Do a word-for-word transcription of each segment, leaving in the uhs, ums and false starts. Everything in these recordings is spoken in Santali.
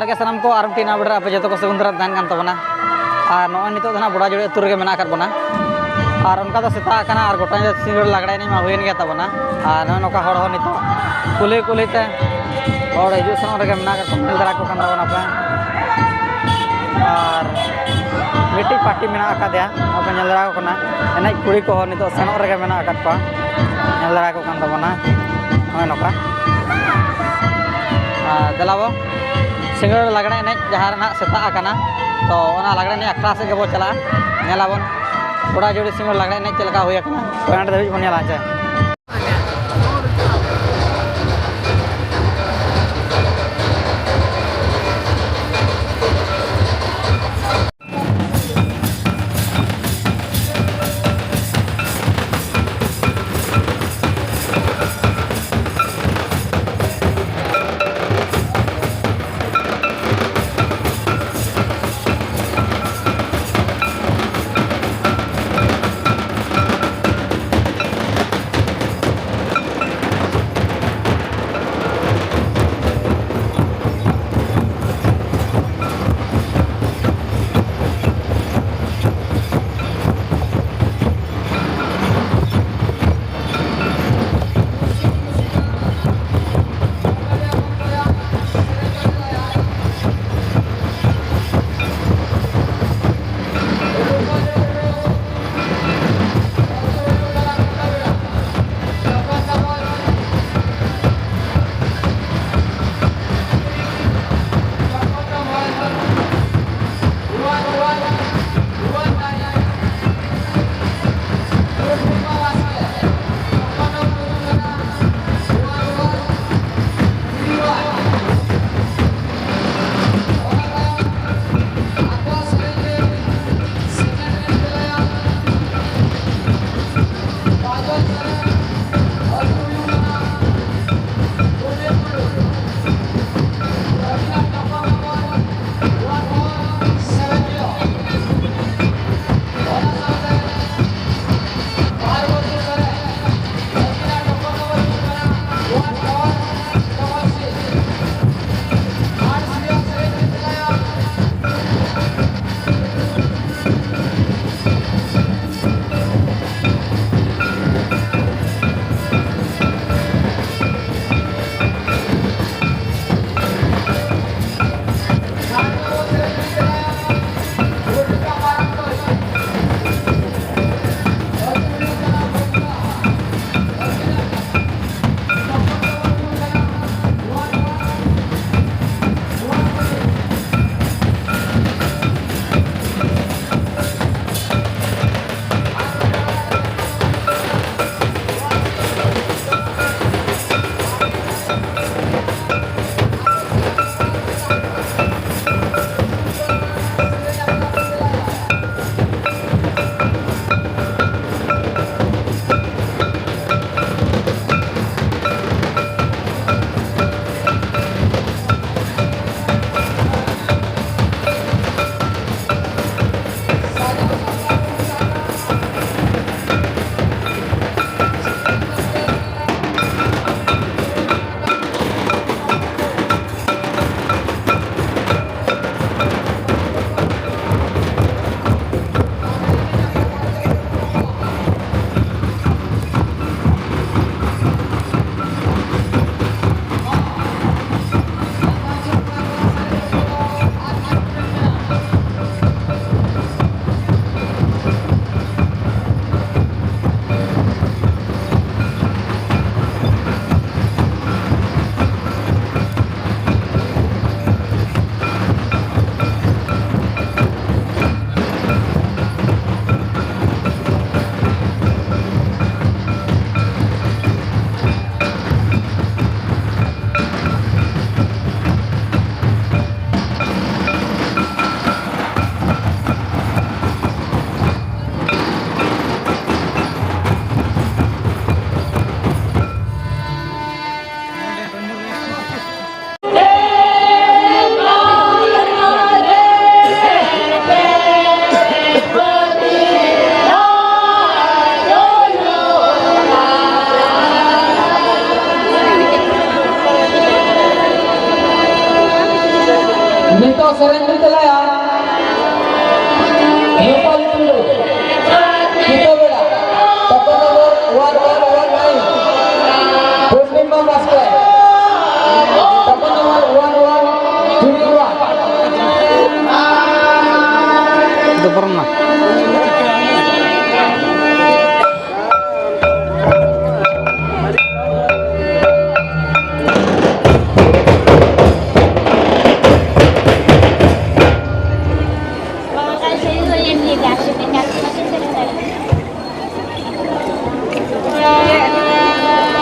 ᱜᱮ ᱥᱟᱱᱟᱢ ᱠᱚ, ᱟᱨ ᱢᱤᱫᱴᱤᱡ ᱱᱟᱣᱟ video ᱨᱮ ᱟᱯᱮ ᱡᱚᱛᱚ ᱠᱚ ᱥᱟᱹᱜᱩᱱ ᱫᱟᱨᱟᱢ ᱛᱟᱦᱮᱱ ᱠᱟᱱ ᱛᱟᱵᱚᱱᱟ᱾ ᱟᱨ ᱱᱚᱜᱼᱚᱭ ᱱᱤᱛᱚᱜ ᱫᱚ ᱱᱟᱦᱟᱜ ᱵᱚᱰᱟᱡᱩᱲᱤ ᱟᱹᱛᱩ ᱨᱮᱜᱮ ᱢᱮᱱᱟᱜ ᱟᱠᱟᱫ ᱵᱚᱱᱟ᱾ ᱟᱨ ᱚᱱᱠᱟ ᱫᱚ ᱥᱮᱛᱟᱜ ᱟᱠᱟᱱᱟ ᱟᱨ ᱜᱚᱴᱟ ᱧᱤᱫᱟᱹ ᱥᱤᱸᱜᱟᱹᱲ ᱞᱟᱜᱽᱲᱮ ᱮᱱᱮᱡ ᱢᱟ ᱦᱩᱭᱮᱱ ᱜᱮᱭᱟ ᱛᱟᱵᱚᱱᱟ᱾ ᱟᱨ ᱱᱚᱜᱼᱚᱭ ᱱᱚᱝᱠᱟ ᱦᱚᱲ ᱦᱚᱸ ᱱᱤᱛᱚᱜ ᱠᱩᱞᱦᱤ ᱠᱩᱞᱦᱤ ᱛᱮ ᱦᱚᱲ ᱦᱤᱡᱩᱜ ᱥᱮᱱᱚᱜ ᱨᱮᱜᱮ ᱢᱮᱱᱟᱜ ᱟᱠᱟᱫ ᱠᱚᱣᱟ, ᱧᱮᱞ ᱫᱟᱨᱟ ᱠᱚ ᱠᱟᱱ ᱛᱟᱵᱚᱱᱟ ᱯᱮ᱾ ᱟᱨ ᱢᱤᱫᱴᱤᱡ party ᱢᱮᱱᱟᱜ ᱟᱠᱟᱫᱮᱭᱟ, ᱟᱯᱮ ᱧᱮᱞ ᱫᱟᱨᱟ ᱠᱚ ᱠᱟᱱᱟ᱾ ᱮᱱᱮᱡ ᱠᱩᱲᱤ ᱠᱚᱦᱚᱸ ᱱᱤᱛᱚᱜ ᱥᱮᱱᱚᱜ ᱨᱮᱜᱮ ᱢᱮᱱᱟᱜ ᱟᱠᱟᱫ ᱠᱚᱣᱟ, ᱧᱮᱞ ᱫᱟᱨᱟ ᱠᱚ ᱠᱟᱱ ᱛᱟᱵᱚᱱᱟ᱾ ᱱᱚᱜᱼᱚᱭ ᱱᱚᱝᱠᱟ᱾ ᱟᱨ ᱫᱮᱞᱟ ᱵᱚ, ᱥᱤᱸᱜᱟᱹᱲ ᱞᱟᱜᱽᱲᱮ ᱮᱱᱮᱡ ᱡᱟᱦᱟᱸ ᱨᱮ ᱱᱟᱦᱟᱜ ᱥᱮᱛᱟᱜ ᱟᱠᱟᱱᱟ, ᱛᱚ ᱚᱱᱟ ᱞᱟᱜᱽᱲᱮ ᱮᱱᱮᱡ ᱟᱠᱷᱲᱟ ᱥᱮᱫ ᱜᱮᱵᱚ ᱪᱟᱞᱟᱜᱼᱟ᱾ ᱧᱮᱞᱟᱵᱚᱱ ᱵᱚᱰᱟᱡᱩᱲᱤ ᱥᱤᱸᱜᱟᱹᱲ ᱞᱟᱜᱽᱲᱮ ᱮᱱᱮᱡ ᱪᱮᱫ ᱞᱮᱠᱟ ᱦᱩᱭ ᱟᱠᱟᱱᱟ, ᱛᱚ ᱮᱱᱰ ᱫᱷᱟᱹᱵᱤᱡ ᱵᱚᱱ ᱧᱮᱞᱟ᱾ ᱦᱮᱸ ᱪᱮ?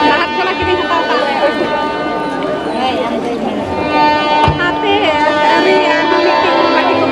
ᱞᱟᱦᱟ ᱠᱷᱚᱱᱟᱜ ᱜᱮᱞᱤᱧ ᱦᱟᱛᱟᱣ ᱠᱟᱜ ᱞᱮ᱾ ᱦᱳᱭ, ᱟᱢ ᱫᱚ ᱤᱧ ᱢᱮᱱᱟ᱾ ᱞᱟᱦᱟᱛᱮ ᱟᱹᱣᱨᱤ ᱟᱨᱦᱚᱸ ᱢᱤᱫᱴᱤᱡ ᱯᱟᱹᱴᱤ ᱠᱚ᱾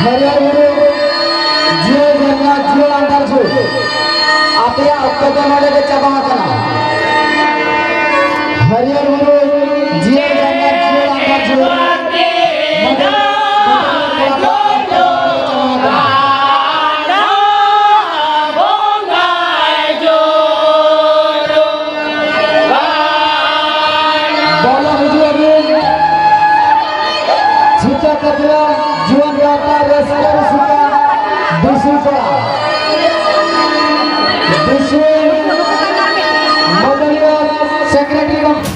ᱦᱟᱹᱨᱭᱟᱹᱲ ᱵᱩᱨᱩ ᱡᱤᱭᱟᱹᱲ ᱡᱷᱟᱨᱱᱟ ᱡᱤᱭᱟᱹᱲ ᱟᱱᱫᱟᱨ ᱡᱷᱩᱲ, ᱟᱯᱮᱭᱟᱜ ᱚᱠᱛᱚ ᱫᱚ ᱱᱚᱰᱮ ᱜᱮ ᱪᱟᱵᱟ ᱟᱠᱟᱱᱟ᱾ ᱦᱟᱹᱨᱭᱟᱹᱲ ᱵᱩᱨᱩ ᱡᱤᱭᱟᱹᱲ ᱡᱷᱟᱨᱱᱟ ᱡᱤᱭᱟᱹᱲ ᱟᱱᱫᱟᱨ ᱡᱷᱩᱲ, ᱱᱚᱰᱮ ᱵᱚᱞᱚ ᱦᱤᱡᱩᱜ ᱟᱵᱤᱱ᱾ ᱪᱷᱤᱛᱟᱹ ᱠᱟᱛᱞᱟ ᱡᱩᱣᱟᱹᱱ ᱜᱟᱶᱛᱟ ᱨᱟᱹᱥᱠᱟᱹ ᱨᱩᱥᱤᱠᱟ ᱫᱤᱥᱩ ᱠᱚᱲᱟ, ᱫᱤᱥᱩ ᱢᱚᱫᱚᱱᱤᱭᱟᱹ ᱥᱮᱠᱨᱮᱴᱟᱨᱤ ᱜᱚᱢᱠᱮ᱾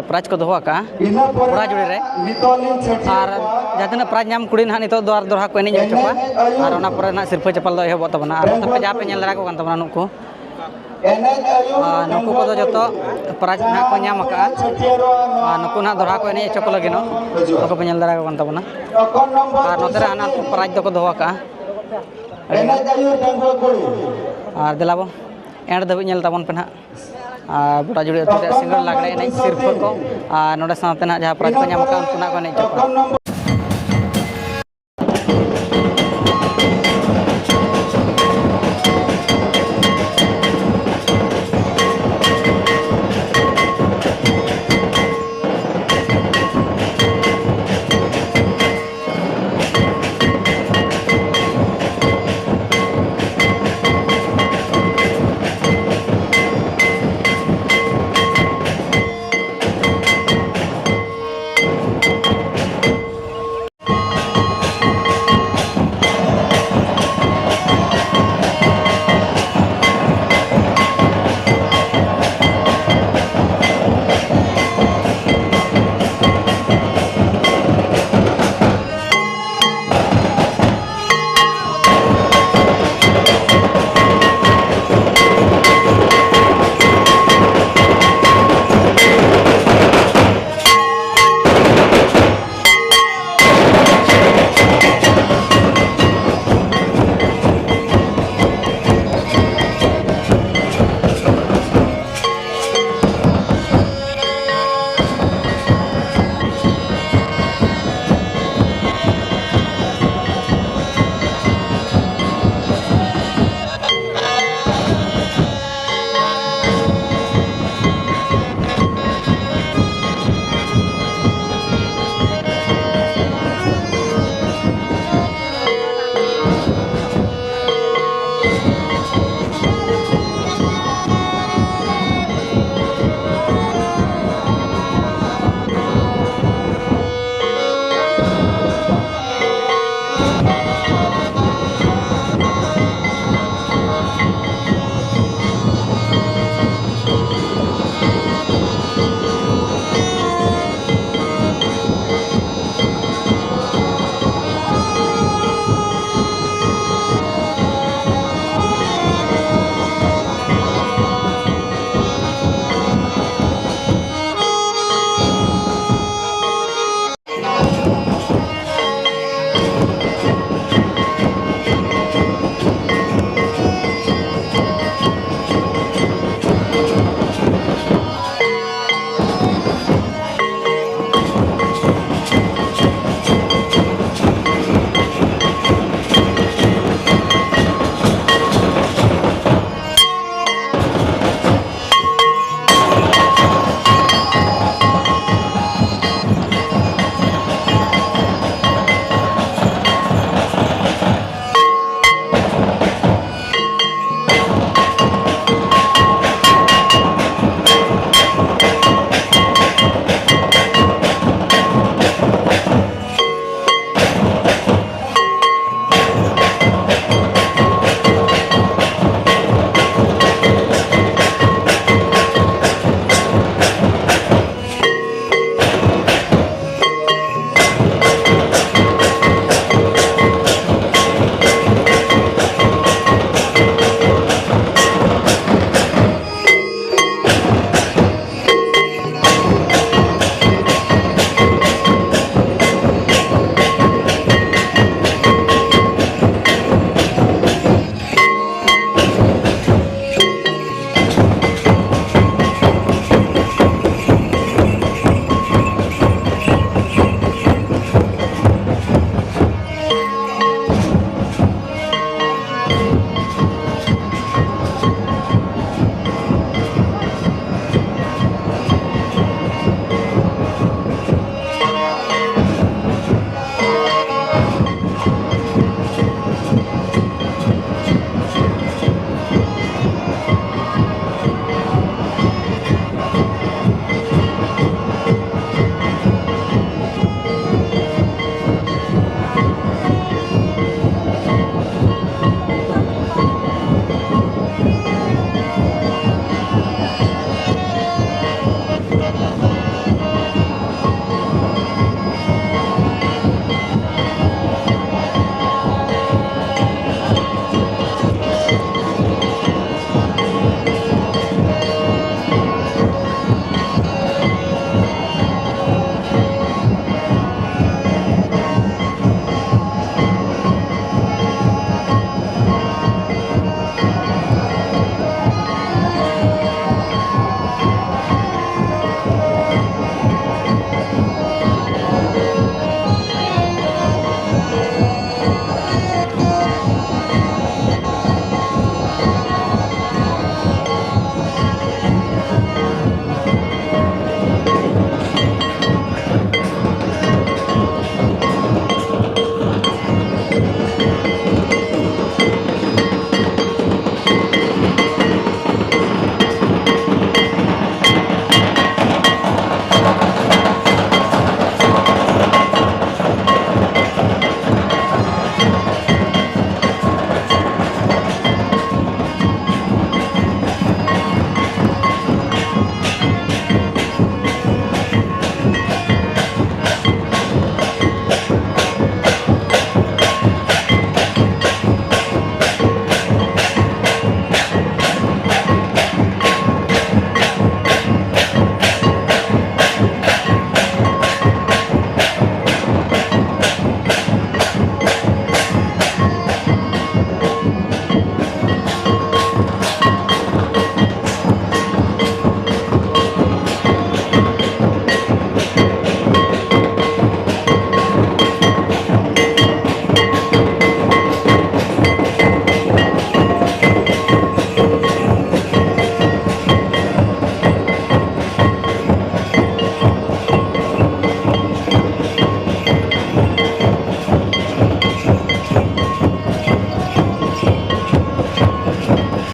ᱯᱨᱟᱭᱤᱡᱽ ᱠᱚ ᱫᱚᱦᱚ ᱟᱠᱟᱫᱼᱟ ᱠᱚᱲᱟ ᱡᱩᱲᱤ ᱨᱮ᱾ ᱟᱨ ᱡᱟᱦᱟᱸ ᱛᱤᱱᱟᱹᱜ ᱯᱨᱟᱭᱤᱡᱽ ᱧᱟᱢ ᱠᱩᱲᱤ ᱱᱟᱦᱟᱜ ᱱᱤᱛᱚᱜ ᱫᱚ ᱟᱨ ᱫᱚᱦᱲᱟ ᱠᱚ ᱮᱱᱮᱡ ᱦᱚᱪᱚ ᱠᱚᱣᱟ᱾ ᱟᱨ ᱚᱱᱟ ᱯᱚᱨᱮ ᱱᱟᱦᱟᱜ ᱥᱤᱨᱯᱟᱹ ᱪᱟᱯᱟᱞ ᱫᱚ ᱮᱦᱚᱵᱚᱜ ᱛᱟᱵᱚᱱᱟ᱾ ᱟᱨ ᱱᱚᱛᱮ ᱯᱮ ᱡᱟᱦᱟᱸ ᱯᱮ ᱧᱮᱞ ᱫᱟᱲᱮᱭᱟᱠᱚ ᱠᱟᱱ ᱛᱟᱵᱚᱱᱟ ᱱᱩᱠᱩ, ᱟᱨ ᱱᱩᱠᱩ ᱠᱚᱫᱚ ᱡᱚᱛᱚ ᱯᱨᱟᱭᱤᱡᱽ ᱱᱟᱦᱟᱜ ᱠᱚ ᱧᱟᱢ ᱟᱠᱟᱫᱼᱟ᱾ ᱟᱨ ᱱᱩᱠᱩ ᱱᱟᱦᱟᱜ ᱫᱚᱦᱲᱟ ᱠᱚ ᱮᱱᱮᱡ ᱦᱚᱪᱚ ᱠᱚ ᱞᱟᱹᱜᱤᱫ ᱱᱩᱠᱩ ᱯᱮ ᱧᱮᱞ ᱫᱟᱲᱮᱭᱟᱠᱚ ᱠᱟᱱ ᱛᱟᱵᱚᱱᱟ᱾ ᱟᱨ ᱱᱚᱛᱮ ᱨᱮ ᱦᱟᱱᱟ ᱯᱨᱟᱭᱤᱡᱽ ᱫᱚᱠᱚ ᱫᱚᱦᱚ ᱟᱠᱟᱫᱼᱟ᱾ ᱟᱨ ᱫᱮᱞᱟ ᱵᱚ, ᱮᱱᱰ ᱫᱷᱟᱹᱵᱤᱡ ᱧᱮᱞ ᱛᱟᱵᱚᱱ ᱯᱮ ᱱᱟᱦᱟᱜ᱾ ᱟᱨ ᱵᱚᱰᱟ ᱡᱩᱲᱤ ᱟᱹᱛᱩ ᱨᱮᱭᱟᱜ ᱥᱤᱸᱜᱟᱹᱲ ᱞᱟᱜᱽᱲᱮ ᱮᱱᱮᱡ ᱥᱤᱨᱯᱟᱹ ᱠᱚ, ᱟᱨ ᱱᱚᱰᱮ ᱥᱟᱶᱛᱮ ᱱᱟᱦᱟᱜ ᱡᱟᱦᱟᱸ ᱯᱨᱟᱭᱤᱡᱽ ᱠᱚ ᱧᱟᱢ ᱟᱠᱟᱫ, ᱩᱱᱠᱩ ᱱᱟᱦᱟᱜ ᱠᱚ ᱮᱱᱮᱡ ᱦᱚᱪᱚ ᱠᱚᱣᱟ᱾